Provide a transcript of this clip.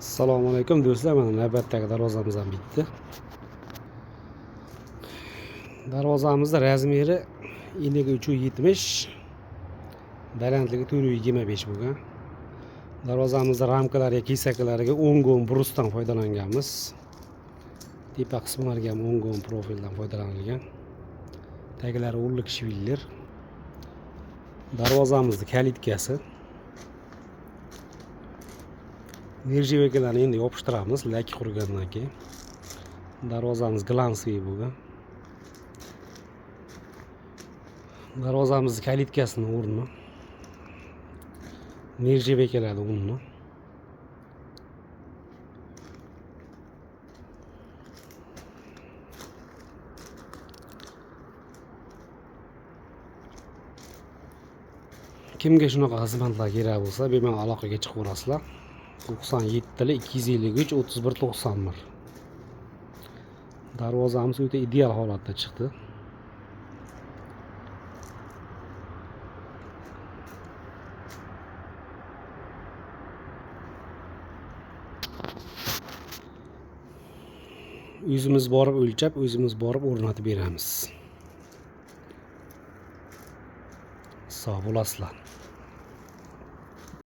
Assalomu alaykum do'stlar, mana navbatdagi darvozamiz ham bitdi. Darvozamizni razmeri 53,70, balandligi 4,25 bo'lgan. Darvozamizni ramkalariga, kesaklariga 10 gom brusdan foydalanganmiz. Tepa qismlariga ham 10 gom profildan foydalanilgan. Taglari o'rlik shviller. Darvozamizni kalitkasi. Nержавейкаlarni endi yopishtiramiz, lak qurigandan keyin. Darvozamiz glansiy bo'lgan. Darvozamizni kalitkasini o'rni. Nержавейкаlarni o'rni. Kimga shunaqa xizmatlar kerak bo'lsa, bemalol aloqaga chiqaverasizlar. 97 253 31 91. Darvozamiz o'ta ideal holatda chiqdi. O'zimiz borib o'lchab, o'zimiz borib o'rnatib beramiz. Sog' bo'lasizlar.